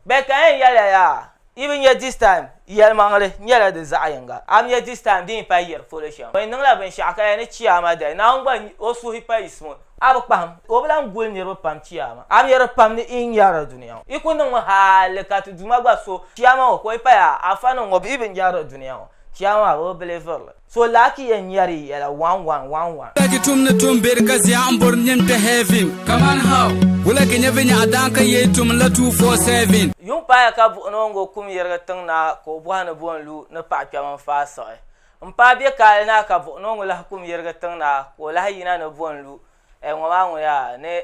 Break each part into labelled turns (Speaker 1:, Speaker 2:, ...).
Speaker 1: Bɛ ka yɛn yɛliya yaa, yi bi nya this time, yɛlimaŋli nyɛla di zaɣ yiŋga. A bi nya this time di ni pa yiri polo shɛm. O yi niŋla binshɛɣu ka yɛli ni chiyaama dali, Naawuni gba o suhi pa yiɣisimi, a bi kpahim, o bi lan guli niriba pam chiyaama. A bi nya di pam ni yi nyari di dunia ŋɔ. Yi ku niŋmi hali ka ti Duuma gba so chiyaama ŋɔ ka o yi pa yaa, afanim ŋɔ yi bi nyari di dunia ŋɔ chiyaama maa bɛ bi biliviri li. So laaki yɛn nyari yi yɛla one one one one.
Speaker 2: Wula ki tum ni tum beri ka zia m bori nyin kpe heaven? Kaman how? Wula ki nya vinyaɣu daan ka yee tum la 247?
Speaker 1: Yuŋ paaya ka buɣinoongo kum yirigi tiŋ na ka o bɔhi ni bo n-lu ni paɣ kpɛma n-faai siɣi. M-paai be kaali na ka buɣinoongo lahi kum yirigi tiŋ na ka o lahi yina ni bo n-lu eh ŋɔ maa ŋuni yaa ni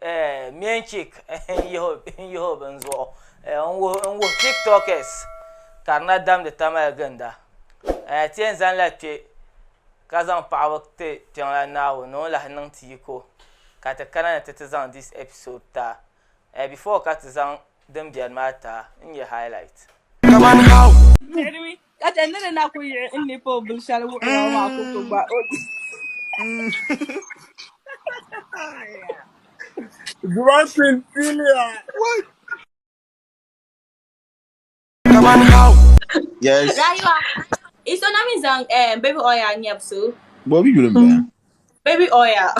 Speaker 1: eh main chick n-yihi o bini zuɣu eh n-wuhi tiktokers ka di na damdi Tamale ginda. Eh, ti yɛn zanila kpe ka zaŋ paɣaba ti Kpiɔŋlan Naawuni ni o ni lahi niŋ ti yiko ka ti kana ni ti ti zaŋ this episode ti a. Eh, before ka ti zaŋ din beni maa ti a, n nyɛ highlight.
Speaker 2: Kaman how?
Speaker 3: Anyway, ka chɛ ni di na ku yiɣi n ni pa o bil shɛli wuɣi ŋɔ maa ku ku gba o.
Speaker 4: Dubai Queen Filia.
Speaker 5: What?
Speaker 2: Kaman how?
Speaker 5: Yes.
Speaker 3: Rayuwa, iso na mi zaŋ eh, baby oil nyɛbu so.
Speaker 5: Bɔ bi yuli m-bala.
Speaker 3: Baby oil.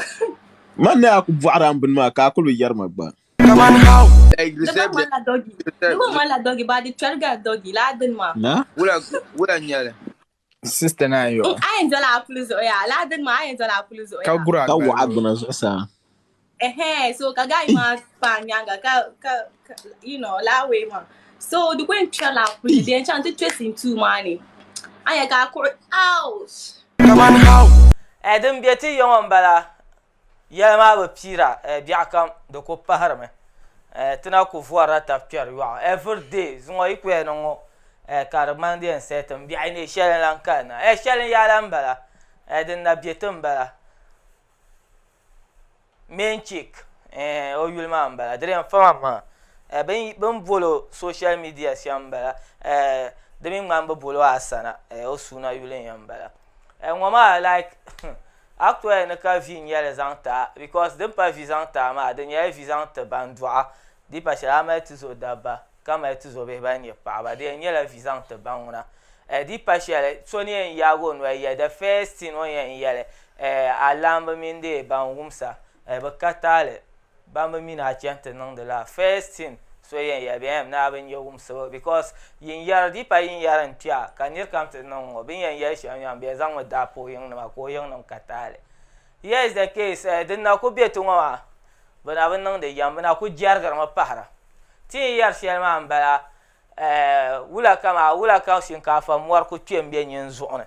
Speaker 5: Man ni a ku bɔɣiri a ni bini maa ka a kuli bi yɛri ma gba.
Speaker 2: Kaman how?
Speaker 6: Like
Speaker 3: Di gba
Speaker 6: reserve the
Speaker 3: ŋmanila doggy. Di
Speaker 6: reserve
Speaker 3: gba ŋmanila doggy but di chɛriga doggy laa dini maa.
Speaker 5: Na?
Speaker 6: wula wula nyɛli.
Speaker 4: Sister na yo.
Speaker 3: A yɛn dɔla a puli zuɣu yaa. Laa dini maa a yɛn dɔla a puli zuɣu
Speaker 4: Ka
Speaker 3: yaa.
Speaker 4: gura
Speaker 5: Ka
Speaker 4: gbali
Speaker 5: waɣa
Speaker 4: zuɣu.
Speaker 5: gbuna zuɣusaa.
Speaker 3: Ɛhɛn, so ka guy maa pa a nyaaŋa ka ka ka you know laa way maa. So di ku yɛn kpɛrila a puli di yɛn chaŋ ti twist in two maa ni. A nya ka a kuhi ouch.
Speaker 2: Kaman how?
Speaker 1: Eh, din be ti ya ŋɔ m-bala, yɛli maa bi piira, eh, biɛɣu kam di ku pahirimi. Eh, ti na ku vɔrila tab kpɛri yɔɣu every day. Zuŋɔ yi ku yɛn niŋ ŋɔ, eh, ka di ŋmani di yɛn set m biɛɣu yi ne shɛli n-lan kali na. Eh, shɛli n-yaa la m-bala, eh, din na be ti m-bala. Main chick, eh, o yuli maa m-bala, di yɛn fa ma maa. Eh, bɛ ni boli o social media shɛm m-bala, eh, di mi ŋmani bɛ boli o Asana, eh, o suuna yuli n-yɛn bala. Eh, ŋɔ maa like a ku tooi ni ka vi n-nyɛ li zaŋ ti a because din pa vi zaŋ ti a maa di nyɛla vi zaŋ ti ban dɔɣi di pa shɛli a mali tizo dabba ka mali tizo bihi ban nyɛ paɣaba di yɛn nyɛla vi zaŋ ti ban ŋuna eh, di pa shɛli so ni yɛn yaagi o noli yɛli the first thing o ni yɛn yɛli eh, a laamba mini dee ban wumsa eh, bɛ ka taali ban bi mi ni a chani ti niŋdi la first thing so yɛn yɛli bɛ yɛn ni a bi nya wumsibu because yinyari di pa yinyari n kpɛa ka niri kam ti niŋ ŋɔ bɛ ni yɛn yɛli shɛm nyɛmi bɛ yɛn zaŋmi daa pa o yiŋnima ka o yiŋnim ka taali here is the case eh, din na ku be ti ŋɔ maa bɛ na bi niŋdi yɛm bɛ na ku jɛrigirimi pahira ti ni yɛri shɛli maa n bala eh, wula ka maa wula ka shinkaafa mɔri ku kpe m be nyin zuɣu ni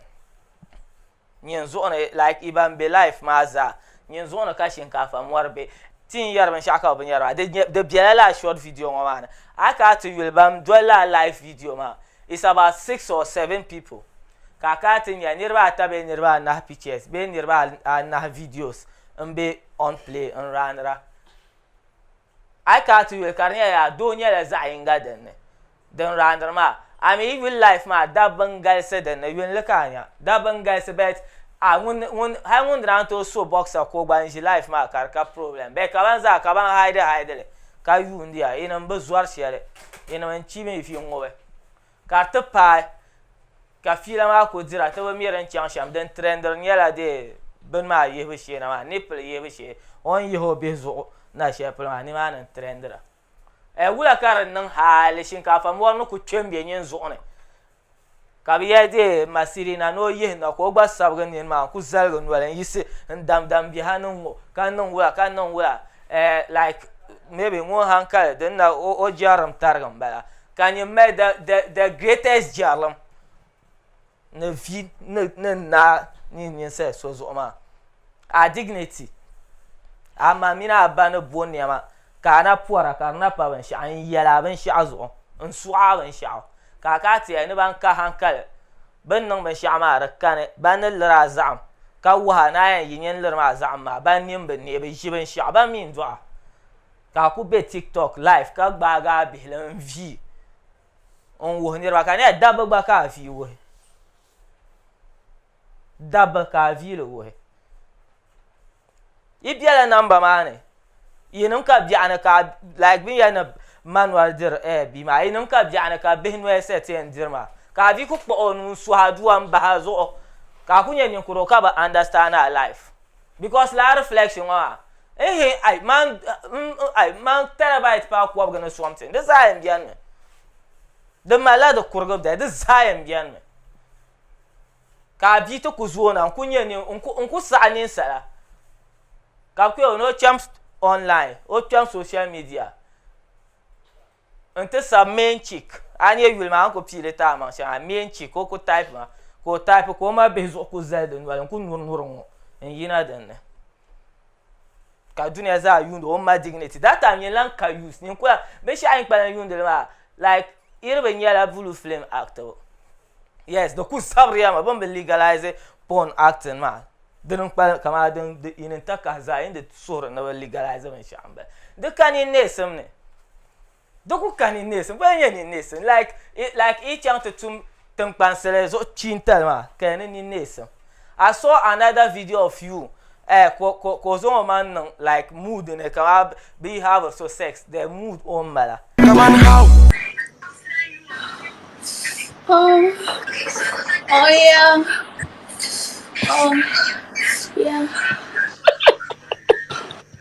Speaker 1: Nyin zuɣu ni like i ban be life maa zaa nyin zuɣu ni ka shinkaafa mɔri be ti ni yɛri binshɛɣu ka bɛ bi nyɛri maa di bela lala short video ŋɔ maa ni a yi kana ti yuli ban doli lala live video maa it's about six or seven people ka a kana ti nya niriba ata bee niriba anahi pictures bee niriba anahi videos m be on play n raanira A yi kana ti yuli ka di nyɛla yaa doo nyɛla zaɣ yinga dinni din raandiri maa a mi yi yuli life maa dabba n galisi dinni yunli ka a nya dabba n galisi but a ŋun ŋun hali ŋun di naan tooi so boxer ka o gba n ʒi life maa ka di ka problem but ka ban zaa ka ban hide hide li ka yuundi ya yinim bi zɔri shɛli yinim n chi mi vi ŋubi Ka di ti paai ka fiila maa ku dira ti bi mi di ni chaŋ shɛm. Din trendiri nyɛla dee bini maa yihibu shee na maa, nipple yihibu shee, o ni yihi o bihi zuɣu na shɛli polo maa, nimaani n-trendira. Ɛ wula ka di niŋ hali shinkaafa mɔri ni ku kpe m-be nyin zuɣu ni ka bɛ yɛli dee Masiri na ni o yihi na ka o gba sabigi nini maa n-ku zaligi noli n-yiɣisi n-damdam biha ni ŋ-ŋɔ ka niŋ wula ka niŋ wula ɛ like maybe ŋun hankali din na o jɛrilim tarigi m-bala. Ka nyin mali the, the, the greatest jɛrilim ni vi ni, ni naa ni ninsal so zuɣu maa. A dignity, a ma mini a ba ni bo nɛma ka a na pɔra ka di na pa binshɛɣu n-yɛl a binshɛɣu zuɣu n-suɣi a binshɛɣu ka a kana ti yɛli ni ban ka hankali bɛ ni niŋ binshɛɣu maa di kani ban ni liri a zaɣim ka wuhi a ni a yɛn yi nyin liri maa zaɣim maa ban nini bi neei bɛ ʒi binshɛɣu ban mi n-dɔɣi a. Ka a ku be TikTok live ka gbaagi a bihili n-vii n-wuhi niriba ka di nyɛla dabba gba ka a vii wuhi. Dabba ka a vii li wuhi. Yi bela namba maa ni yinim ka biɛɣuni ka like bɛ ni yɛli ni manual diri eh bia maa. Yinim ka biɛɣuni ka bihi noya sa ti yɛn diri maa. Ka a bia ku kpuɣi o nuu n-suhi aduwa m-bahi a zuɣu ka a ku nyɛ ninkurigu ka bi understand a life. Because lala reflection ŋɔ maa n-hi ai man ai man terabyte paai kɔbigi ni something di zaa yɛn beni mi. Di malila di kurigibu dali di zaa yɛn beni mi. Ka a bia ti ku zoona n-ku nyɛ n-ku saɣi ninsala ka bɛ ku yɛli o ni o cham online o kpɛm social media n-ti sabi main chick a ni nyɛ yuli maa a ni ku pii li ti a maŋ shɛm a main chick o ku type ma ka o type ka o ma bihi zuɣu ku zali di noli n-ku nuri nuri ŋ-ŋɔ n-yina din ni. Ka dunia zaa yuundi o ma dignity that time nyin lan ka use nyin kula binshɛɣu yin kpalim yuundi li maa like iri bi nyɛla blue film actibu yes di ku zabiriya mi bin bi legalize porn acting maa dini n kpalim kamani din di yin n takahi zaa yin di suhuri ni bi legalize binshɛɣu n bala di ka ninneesim ni. Di ku ka ninneesim, bɔ n-nyɛ ninneesim? Like, like yi chaŋ ti tum tiŋkpansili zuɣu kpiintali maa ka ya ni ninneesim. I saw another video of you eh, ka ka o zaŋ o maŋ niŋ like mood ni kaman bɛ yi have so sex, the mood o ni mala.
Speaker 2: Kaman how?
Speaker 3: Oh, oh yeah, oh yeah.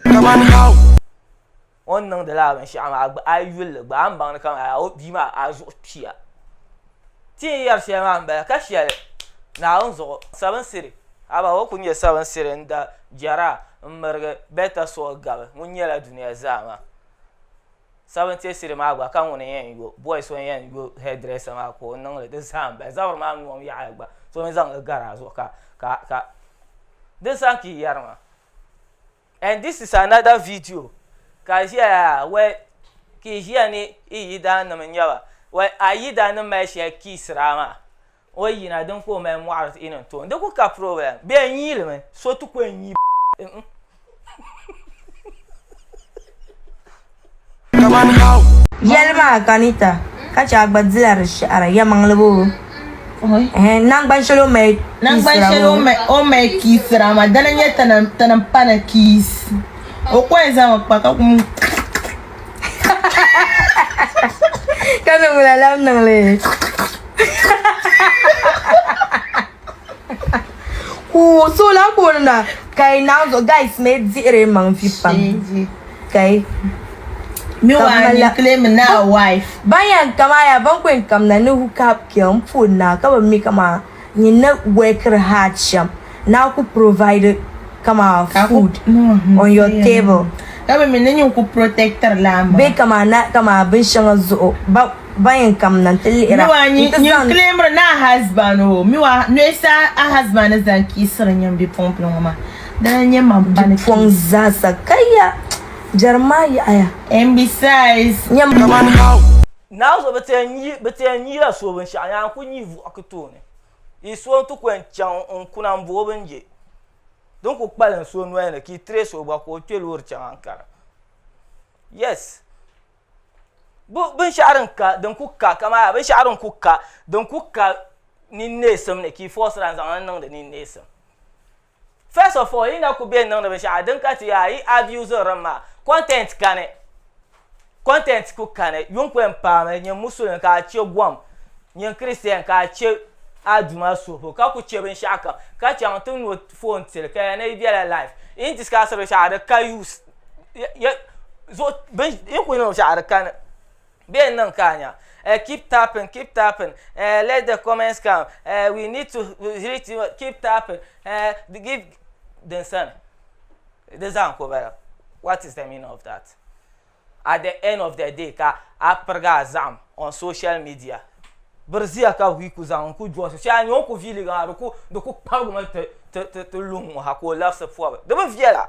Speaker 2: Kaman how?
Speaker 1: O ni niŋdi lala binshɛɣu maa, a yi yuli li gba, a ni baŋ ni kaman a bia maa a zuɣu kpiya. Ti ni yɛri shɛli maa m-bala, ka shɛli Naawuni zuɣu. Sabinsiri, Haba o kuli nyɛ sabinsiri n-da jɛra m-mirigi Bɛltasɔr gabi ŋun nyɛla dunia zaa maa. Sabinti siri maa gba ka ŋuni n-yɛn yo, boy so n-yɛn yo hairdresser maa ka o niŋ li, di zaa m-bala. Zabiri maa nom yaɣili gba, so mi zaŋ li gari a zuɣu ka ka ka di sani ka yi yɛri maa. And this is another video ka a ʒiya yaa well ka yi ʒiya ni yi yidaannima n-nyɛ ba well a yidan ni mali shɛli kiisiri a maa o yi yina din ka o mali mɔɣiri yi ni tooni di ku ka problem bee n nyiili mi so ti ku yɛn nyi
Speaker 6: Yɛli maa ka Anita ka chɛ a gba dila di shɛhira yɛlimaŋli boo? Ɛhɛn naŋgban shɛli o mali
Speaker 7: Naŋgban
Speaker 6: kiisira
Speaker 7: shɛli
Speaker 6: boo?
Speaker 7: o mali kiisira maa dina n-nyɛ tinim pa ni kiisi. O ko yɛn zaŋmi kpa ka kum
Speaker 6: Ka niŋ lala niŋ li. Ku so la ku na ka yi naŋ zuɣu guys mi dihiri maŋ vi pam ka yi
Speaker 7: Mi wa ni claim na wife.
Speaker 6: Ban yɛn kam aya ban ku yɛn kam na ni hook up kɛ n po na ka bi mi kaman nyin ni workiri hard shɛm na ku provide kaman food on your table.
Speaker 7: Ka bi mi ni nyin ku protectiri la maŋa.
Speaker 6: Bee kaman na kaman binshɛŋa zuɣu ba ban yɛn kamina nti lihira
Speaker 7: Mi wa
Speaker 6: nti
Speaker 7: nyin
Speaker 6: zaŋ.
Speaker 7: claimiri ni a husband o mi wa noyisi a husband ni zaŋ kiisiri nyin bipuɣimbila ŋɔ maa dina n-nyɛ man pa ni
Speaker 6: Bipuɣiŋ
Speaker 7: kiisi.
Speaker 6: zaasa ka ya Jeremiah yaɣiya.
Speaker 7: And besides.
Speaker 6: Nyam.
Speaker 2: Kaman how?
Speaker 1: Naawuni zuɣu bɛ ti yɛn nyi bɛ ti yɛn nyiila so binshɛɣu yaa n-ku nyi vuɣi ki tooni. Yi so n-ti ku yɛn chaŋ n-kuna m-bo o bini je. Din ku kpalim so noli ni ka yi trace o gba ka o kpe loori chaŋ Ankara. Yes. Binshɛɣu din ka din ku ka kamani binshɛɣu din ku ka din ku ka ninneesim ni ka yi fɔɔsira n-zaŋ li niŋdi ninneesim. First of all yi na ku be n-niŋdi binshɛɣu din ka ti yaa yi abuse rim maa content kani content ku kani yuŋ ku yɛn paami nyin musulin ka a che gom nyin Christian ka a che a Duuma suhibu ka ku che binshɛɣu kam ka chaŋ ti no phone tili ka ya ni yi bela live yi ni discuss binshɛɣu di ka use yi ku niŋ binshɛɣu di kani bee n niŋ ka a nya eh, keep tapping keep tapping eh, let the comments come eh, we need to reach keep tapping eh, give din sani di zaa n ku bala what is the meaning of that at the end of the day ka a pirigi a zaɣim on social media biri ziya ka yi ku zaŋ n ku jɔsi shɛli a nya o ni ku viiliga maa di ku di ku kpabigimi ti ti ti ti lu n ŋɔ ha ka o labisi pɔbi di bi viɛla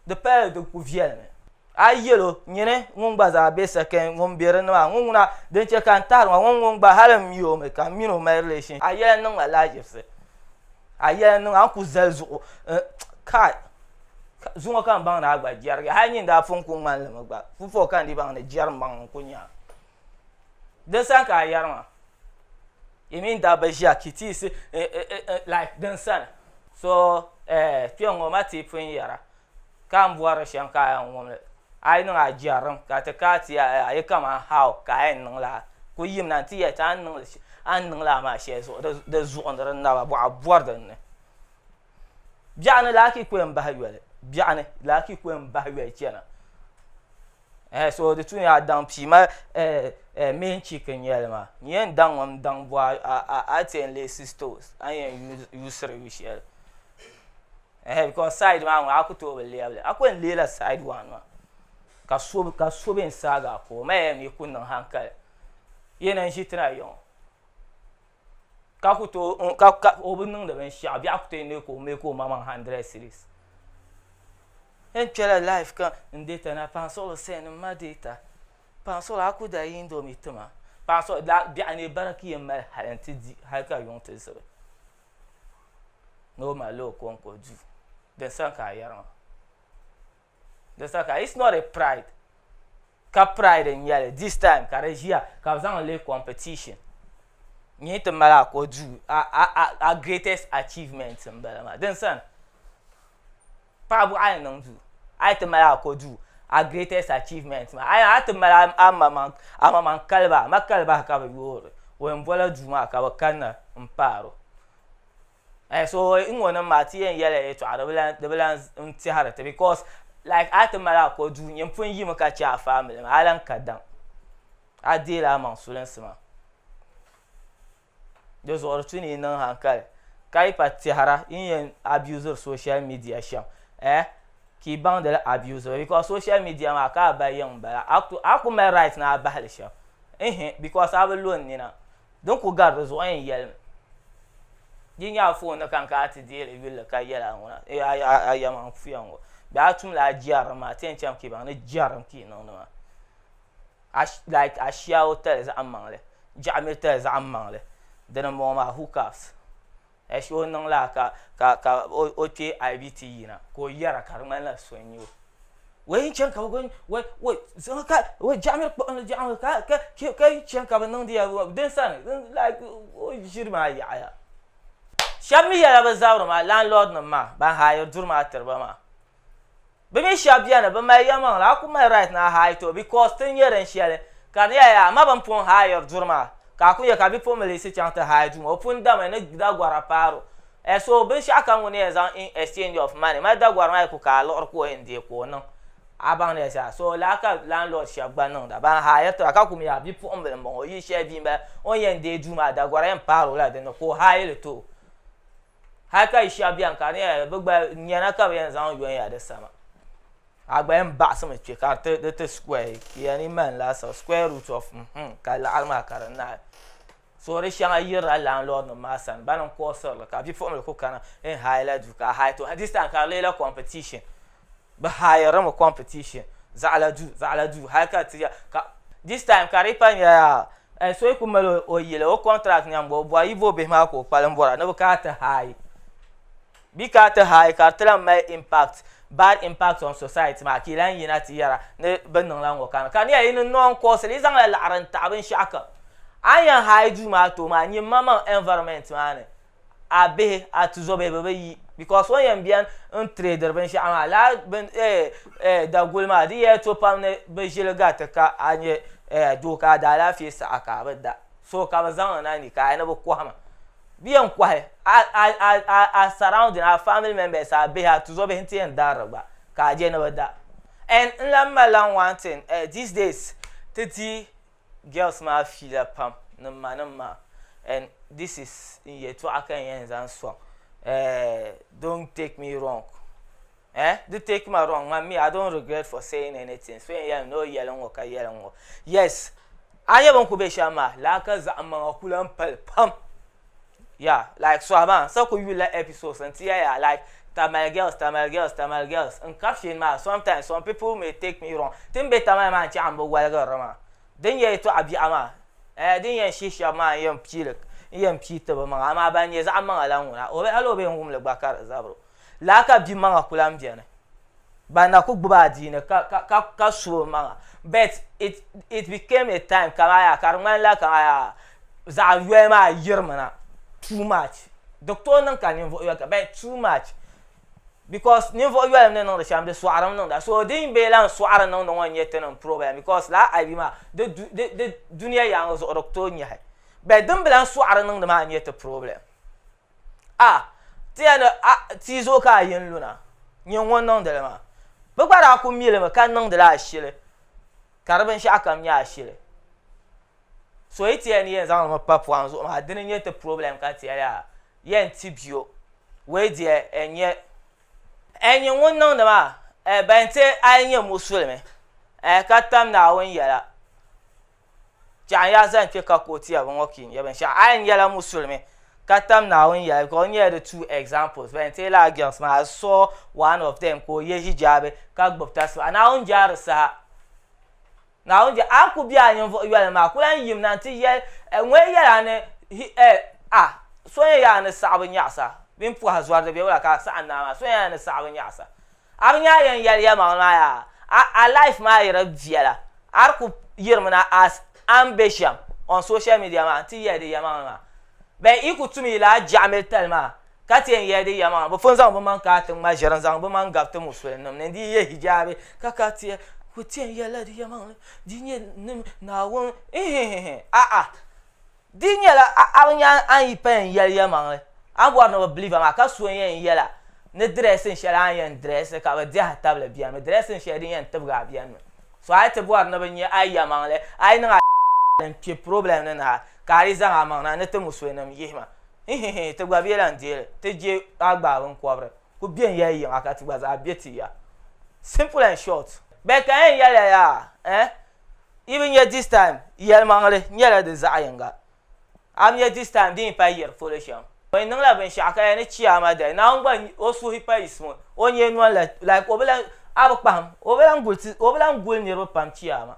Speaker 1: di pala di ku viɛlimi a yi yɛl o nyini ŋun gba zaa be second ŋun be dinni maa ŋun ŋuna din chɛ ka n tahiri ŋɔ ŋun ŋun gba hali n mi o mi ka n mini o mali relation a yɛla niŋ ma lahaʒibisi a yɛla niŋ a ni ku zali zuɣu kai zuŋɔ ka n baŋ ni a gba jɛrigi hali nyin daa pun ku ŋmani li mi gba pupɔɣu ka n dii baŋ ni jɛri maŋ n ku nya a. Din sani ka a yɛri maa yi mini dabba ʒiya kitiisi like din sani so kpɛŋŋo ma ti pun yɛra ka n bɔri shɛm ka a yɛn wum li. A yi niŋ a jɛrilim ka ti ka ti ya a yi kaman how ka a yɛn niŋ laa ku yimna nti yɛli ti a ni niŋ a ni niŋ laa maa shɛli zuɣu di di zuɣu ni di naba bɔɣa bɔri din ni. Biɛɣuni laaki ku yɛn bahi yoli biɛɣuni laaki ku yɛn bahi yoli chana. Eh so di tu ni a daŋ pii ma eh eh main chick n nyɛli maa n yɛn daŋ mi n daŋ bo a a a ti yɛn leei sisters a ni yɛn yuusiri yu shɛli. Ɛhɛ because side maa ŋɔ a ku tooi bi lɛbi li a ku yɛn leela side one maa ka so ka so bɛ n saagi a ka o ma yɛn mi ku niŋ hankali yi ni n ʒi tina yiŋɔ ka ku tooi ka ka o bi niŋdi binshaɣu biɛɣu ku tooi neei ka o make o maŋmaŋ hundred cedis n kpɛla life ka n data na paɣa suɣuli send n ma data paɣa suɣuli a ku da indomie tima paɣa suɣuli biɛɣu ni bara ka yɛn mali hali n ti di hali ka yuŋ ti zibi. ni o malila o kɔŋko duu din sani ka a yɛri maa din sani ka it's not a pride ka pride n nyɛli this time ka di ʒiya ka bi zaŋli leei competition nyɛ ti mali a ko duu a a a a greatest achievement n bala maa din sani Paɣa a yi niŋ duu a yi ti mali a ko duu a greatest achievement maa a yi ti mali a maŋmaŋ kaliba a ma kalibahi ka bi yoori o yɛn bola duu maa ka bi kanna n paaro so n ŋɔ nim maa ti yɛn yɛla yɛltɔɣa di bi lahi n tɛhiri ti because like a yi ti mali a ko duu nyin pun yimi ka chɛ a family maa a lahi ka daŋ a deela a maŋ sulinsi maa. Di zuɣu di tu ni yi niŋ hankali ka yi pa tɛhira yi ni yɛn abusiri social media shɛm eh ka yi baŋdi li abusiri because social media maa ka a ba yiŋ m-bala a ku mali right ni a bahi li shɛm ehe because a bi lo n nina din ku gari di zuɣu n yɛn yɛlimi di yi nyɛ a phone ni ka n kana ti deei li yuli li ka yɛli a ŋuna a yɛma n-puya ŋɔ bee a tumla a jɛrilim maa ti yɛn chami ka yi baŋ ni jɛrilim ka yi niŋdi maa. Like ashiawo tali zaɣ maŋli jaɣamili tali zaɣ maŋli dini n bɔŋɔ maa hookups ashi o niŋ laa ka ka ka o kpɛ IBT yina ka o yɛra ka di ŋmanila so n nyɛ o wai n chɛni ka bi wai wai zaŋ ka wai jaɣamili kpuɣili jaɣamili ka ka ka chɛni ka bi niŋdi ya din sani like o ʒiri maa yaɣaya shab mi yɛla bi zabiri maa landlord nim maa ban haayiri duri maa tiriba maa Bɛ mi shɛba beni bɛ mali yɛlimaŋli a ku mali right ni a hire ti o because ti ni nyɛ din shɛli ka di nyɛla yaa ma bɛ ni pun hire duri maa ka a ku nya ka bipuɣimbila yiɣisi chaŋ ti hire duu maa o pun dami ni dagɔra paari o eh so binshɛɣu kam ŋuni yɛn zaŋ in exchange of money mali dagɔri maa yi ku ka a liɣiri ka o yɛn deei ka o niŋ a baŋ ni ya zaa so lala ka landlord shɛba gba niŋda ban hire tira ka ku mi yaa bipuɣimbila m-bɔŋɔ o yi shɛli bia m-bala o ni yɛn deei duu maa dagɔra yɛn paari o la dinni ka o hire li ti o. Hali ka yi shɛba beni ka di nyɛla bɛ gba nyana ka bɛ yɛn zaŋ yon ya di sama. A gba yɛn baɣisimi kpe ka di ti square yɛn yi mali laasabu square root of hmm ka laɣiri maa ka di naai. So di shɛŋa yirila landlord nim maa sani bana n-kɔɔsiri li ka bipuɣimbila ku kana n hire la duu ka a hire ti o. This time ka di leela competition. Bɛ hayirimi competition zaɣila duu zaɣila duu hali ka ti ka this time ka di pa nyɛla eh, so yi ku mali o yili o contract nyaŋ o bɔri yi bo bihi maa ka o kpalim bɔra ni bi kana ti hayi bi kana ti hayi ka di ti lahi mali impact bad impact on society maa ka yi lahi yina ti yɛra ni bi niŋla ŋɔ ka ka di nyɛla yi ni nɔŋ kɔɔsi li yi zaŋla laɣiri n taɣi binshɛɣu kam a ni yɛn hayi duu maa ti o maa nyini maŋmaŋ environment maa ni a bihi a tuzobihi bɛ bi yi because o ni yɛn beni n tireediri binshɛɣu maa lala bin eh eh daguli maa di yɛla to pam ni bɛ ʒili gariti ka a nyɛ eh doo ka a da alaafee saha ka a bi da so ka bɛ zaŋ li na ni ka a ni bi kɔhima bɛ yɛn kɔhi a a a a a surrounding a family members a bihi a tuzobihi nti yɛn dari li gba ka a je ni bi da and n lahi mali lan one thing eh these days ti di girls maa fiila pam ni m ma nim maa and this is n yɛltɔɣa ka n yɛn zaŋ sɔŋ eh don't take me wrong eh di take ma wrong man me I don't regret for saying anything so yɛn yɛlim ni o yɛli n ŋɔ ka yɛli n ŋɔ yes a nyɛ bin ku be shɛm maa laa ka zaɣim maŋa ku lan pali pam yeah like sɔhi maa sa ku yulila episodes n ti ya yaa like Tamale girls Tamale girls Tamale girls n caption maa sometimes some people may take me wrong ti ni be Tamale maa n chaɣi n bi waligiri li maa din nyɛ yɛltɔɣa biɛɣu maa eh din yɛn shihi shɛba maa n yɛn piili n yɛn pii ti bi maŋa amaa ban nyɛ zaɣ maŋa la ŋuna o hali o bee n wumli gba ka di zabiri o laa ka bi maŋa ku lan beni ban na ku gbubi adiini ka ka ka ka su bi maŋa but it it became a time kaman yaa ka di ŋmanila kaman yaa zaɣ yoli maa yirimi na too much di ku tooi niŋ ka ninvuɣ yoli ka but too much. Because ninvuɣu yolim ni niŋdi shɛm di sɔɣirimi niŋda so din bee lan sɔɣiri niŋdi ŋɔ n-nyɛ tinim problem because lala aibi maa di di di dunia yaaŋa zuɣu di ku tooi nyahi but din bi lan sɔɣiri niŋdi maa n-nyɛ ti problem. A ti ya ni a tia zuɣu ka a yin luna nyin ŋun niŋdi li maa bɛ gba daa ku mi li mi ka niŋdi li ashili ka di binshɛɣu kam nyɛ ashili. So yi ti yɛli ni yɛn zaŋ li mi pa pɔhim zuɣu maa dini n-nyɛ ti problem ka ti yɛli a yɛn ti bia wei diɛ ɛ nyɛ ɛ nyɛ ŋun niŋdi maa ɛ ban ti a yi nyɛ musulimi ɛ ka tam Naawuni yɛla chɛɣu n yaa zaŋ kpe ka ka o ti ya bi ŋɔ ka yi nyɛ binshɛɣu a yi nyɛla musulimi ka tam Naawuni yɛla because o nyɛla the two examples ban ti laa girls maa I saw one of them ka o ye hijabi ka gbubi tasibaha Naawuni jaari saha Naawuni je a ku be a ninvuɣ yoli maa ku lan yim na nti yɛli, Ŋɔ yi yɛl a ni a so yɛn yaa ni saɣibu nyaɣisa bee m-pɔhi zɔri di be wula ka a saɣim naa maa, so yɛn yaa ni saɣibu nyaɣisa. A bi nya a yɛn yɛli yɛlimaŋli maa yaa, a life maa yi di viɛla, a di ku yirimi na as a ni be shɛm on social media maa nti yɛli di yɛlimaŋli maa. Bɛn yi ku tum yi lala jaɣimilitali maa Ka ti yɛn yɛli di yɛlimaŋli, bɛ pun zaŋ bɛ maŋ ka ti ŋma ʒiri n-zaŋ bɛ maŋ gabi ti Musulinnim ni n-dii ye hijaabi, ka ka ti yɛli, Bɛ ti yɛn yɛlila di yɛlimaŋli, di nyɛ ni Naawuni ihihihi, a'a, di nyɛla a bi nya a ni yi pa yɛn yɛli yɛlimaŋli, a ni bɔri ni bɛ believe a maa, ka so n-yɛn yɛl a ni dressing shɛli a ni yɛn dress ka bɛ diɛhi tabili beni mi, dressing shɛli din yɛn tibigi a beni mi. So a yi ti bɔri ni bɛ nya a yɛlimaŋli, a yi niŋ a n-kpe problem ni naai, ka a di zaŋ a maŋ na ni ti Musulinnim yihi ma. Hihihi ti gba bela n-deei li, ti je a gbaai binkɔbiri ku be n-yɛli yiŋa ka ti gba zaa be ti ya. Simple and short. Bɛ ka yɛn yɛliya yaa eh yi bi nya this time yɛlimaŋli nyɛla di zaɣ yinga. A bi nya this time di yi pa yiri polo shɛm. O yi niŋla binshɛɣu ka yɛli ni chiyaama dali Naawuni gba o suhi pa yiɣisimi o nyee noli la like o bi lan a bi kpahim o bi lan guli ti o bi lan guli niriba pam chiyaama.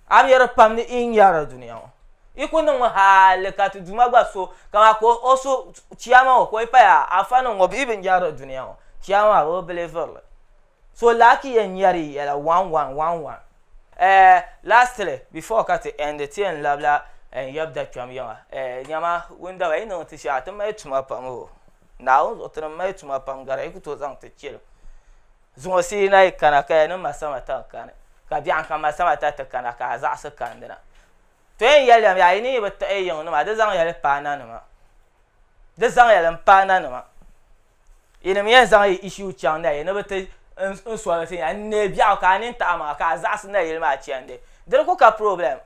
Speaker 1: A mi di pam ni yi nyari dunia ŋɔ. Yi ku niŋmi hali ka ti Duuma gba so kaman ka o so chiyaama ŋɔ ka o yi paya afanim ŋɔ yi bi nyari dunia ŋɔ chiyaama maa bɛ bi biliviri li. So laaki yɛn nyari yi yɛla one one one one. Eh lastly before ka ti end ti yɛn labila n yab dakpɛm yiŋa eh nyama wundaba yi niŋ ti shɛɣu ti mali tuma pam o Naawuni zuɣu ti ni mali tuma pam gari yi ku tooi zaŋ ti cheli. Zuŋɔ sii na yi kana ka ya ni masamata n-kani, ka biɛɣu ka masamata ti kana ka a zaɣisi kandina. To yɛn yɛli ya mi, a yi ni yi bi tiɣi yiŋnima, di zaŋ ya li paai nanima. Di zaŋ ya li m-paai nanima. Yinim yɛn zaŋ yi issue chaŋ nayili ni bɛ ti n solve ti ya. N-neei biɛɣu ka a nini taɣi maŋa ka a zaɣisi nayili maa chandi. Di di ku ka problem.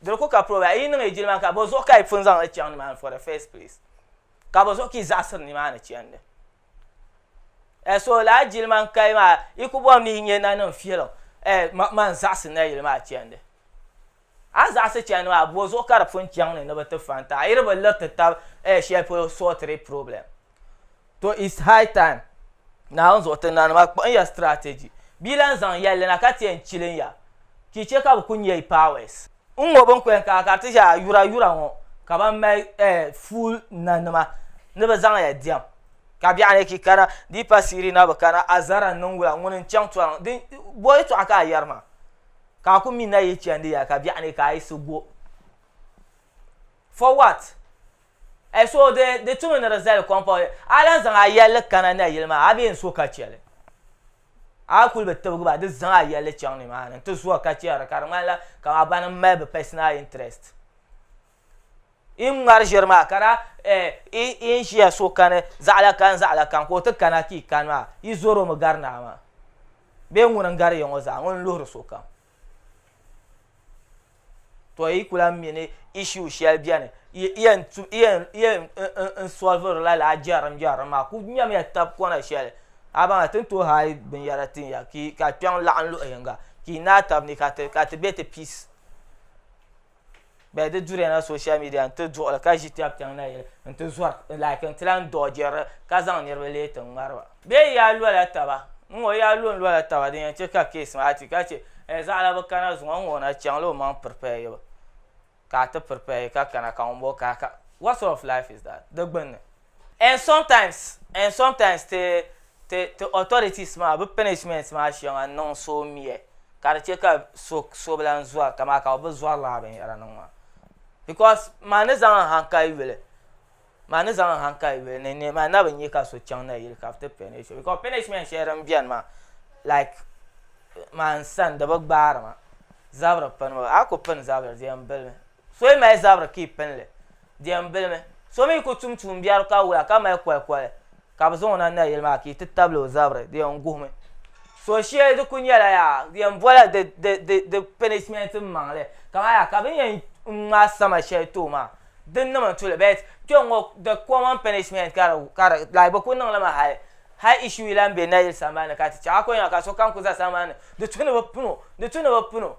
Speaker 1: Di di ku ka problem. Yi niŋ yi jilima ka bɔ zuɣu ka yi pun zaŋ li chaŋ nimaani for the first place? Ka bɔ zuɣu ka yi zaɣisiri nimaani chandi? Eh, so lala jilima n kali maa yi ku bɔri ni yi nyɛ nanim filiŋ eh, man zaɣisi nayili maa chandi. A zaɣisi chandi maa bo zuɣu ka di pun chaŋ ni ni bi ti fanta a yi di bi liriti tab eh, shɛli polo sort problem. To it's high time Naawuni zuɣu ti nanima kpuɣin ya strategy bia lan zaŋ yɛlli na ka ti yɛn chilin ya ka yi chɛ ka bi ku nya yi powers. N ŋɔ bin kɔyɛn ka ka ti ʒe yura yura ŋɔ ka ban mali eh, full nanima ni bi zaŋ ya diɛm. Ka biɛɣu ni ki kana, di yi pa siiri na bi kana, a zara n-niŋ wula, ŋuni n-chaŋ tɔriŋ, di bo yɛtɔɣa ka a yɛri maa? Ka a ku mi na yi chandi ya ka biɛɣu ni ka a yiɣisi go. For what? Eh, so di, di tumi ni di zali compound, a lan zaŋ a yɛlli kana nayili maa, a bee n-so ka chɛ li. A kuli bi tibigi ba, di zaŋ a yɛlli chaŋ nimaani nti zo ka chɛ di ka di ŋmanila kaman bani m-mali bɛ personal interest. Yi ŋmari ʒiri maa ka daa yi ni ʒiya so kani zaɣila kani zaɣila kani ka o ti kana ka yi kani maa yi zɔr o mi gari naa maa bee ŋuni n-gari ya ŋɔ zaa ŋuni n-luhiri sokam. To yi ku lahi mi ni issue shɛli beni yi yɛn n solviri la lala jɛrim jɛrim maa ku nyamiya tab kɔna shɛli a baŋ ti ni tooi haai binyɛra tin ya ka kpiɔŋ laɣim luɣi yiŋga ka yi naai tab ni ka ti be ti peace. Bɛ di duriya na social media n-ti duɣili ka ʒi tɛbu chaŋ nayili n-ti zɔri like n-ti lahi dɔɔjɛri li ka zaŋ niriba leei ti ŋmari ba. Bee yi yaa lola taba n-ŋɔ yi yaa lo n-lola taba din yɛn che ka case maa ti ka che eh zaɣila bi kana zuŋɔ n-ŋɔ o na chaŋ la o maŋ prepare yibu ka a ti prepare yi ka kana ka ŋun bɔ ka ka what sort of life is that di gbunni. And sometimes and sometimes ti ti ti authorities maa bɛ punishment maa shɛŋa niŋ so miya ka di chɛ ka so so bi lan zɔri kaman ka bɛ bi zɔri lala binyɛra niŋ maa because man ni zaŋ n hankali yuli. Maa ni zaŋ n hankali yuli ni ni maa na bi nya ka so chaŋ nayili ka bɛ ti punish o because punishment shɛli din beni maa like maa n sani di bi gbaari ma. Zabiri pinibu a ku pini zabiri di yɛn bilimi. So yi mali zabiri ka yi pini li di yɛn bilimi. So mi ku tum tuumbiɛri ka wula ka mali kolikoli ka bɛ zaŋ o na nayili maa ka yi ti tabili o zabiri di yɛn guhimi. So shɛli di ku nyɛla yaa di yɛn bola di di di di punishment maŋli kamani yaa ka bɛ ni yɛn ŋmaai sama shɛli ti o maa din niŋmi n tuli but kpɛŋ ŋɔ the common punishment ka di ka di like bɛ ku niŋ li mi hali hali issue yi lahi be nayili sambani ni ka ti chaŋ a ku nya ka sokam ku za sambani ni di tu ni bɛ pini o di tu ni bɛ pini o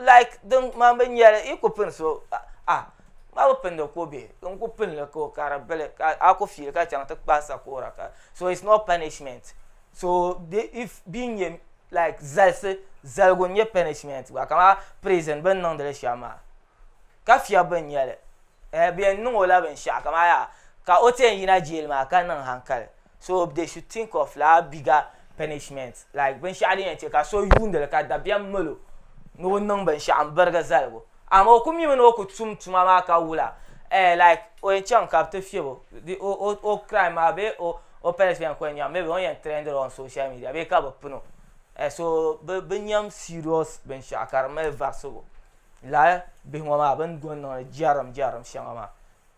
Speaker 1: like din man bi nyɛli yi ku pini so ah ma bi pindi ko bihi n ku pini li ko ka di bili ka a ku fiili ka chaŋ ti kpahi sakoora ka so it's not punishment so if bi nyɛ like zalisi zaligu n nyɛ punishment gba kamani prison bini niŋdili shɛm maa ka fiɛbi bɛ ni nyɛli eh bɛ yɛn niŋ o la binshɛɣu kamani yaa ka o ti yɛn yina jail maa ka niŋ hankali so they should think of laa bigger punishment like binshɛɣu din yɛn che ka so yuundi li ka dabiɛm mali o ni o niŋ binshɛɣu n birigi zaligu amaa o ku mimi ni o ku tum tuma maa ka wula eh like o yɛn chaŋ ka bɛ ti fiɛbi o o o crime maa bee o o punishment ku yɛn nyɛmi maybe o ni yɛn trend on social media bee ka bɛ pini o eh so bɛ bɛ nyam serious binshɛɣu ka di mali varisigu. Lala bihi ŋɔ maa bɛ ni do n-niŋdi jɛrim jɛrim shɛŋa maa,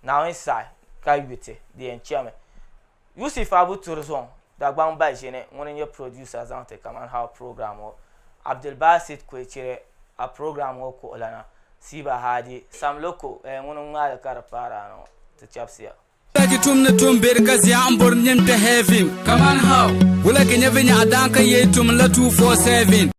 Speaker 1: Naawuni saɣi ka yu ti, di yɛn chami. Yusuf Abu Turizɔŋ, Dagbaŋ Baʒini, ŋuni n-nyɛ producer zaŋ ti Kaman How program ŋɔ. Abdulbasit Kwechire, a program ŋɔ kuɣulana. Siba Hadi, Sam Loko, eh, ŋuni n-ŋmaai li ka di paari a na ŋɔ. Ti chɛbisiya.
Speaker 2: Wula ki tum ni tum beri ka zia m bori nyin kpe heaven. Kaman how? Wula ki nyɛ vinyɛɣu daan ka yee tum la 247.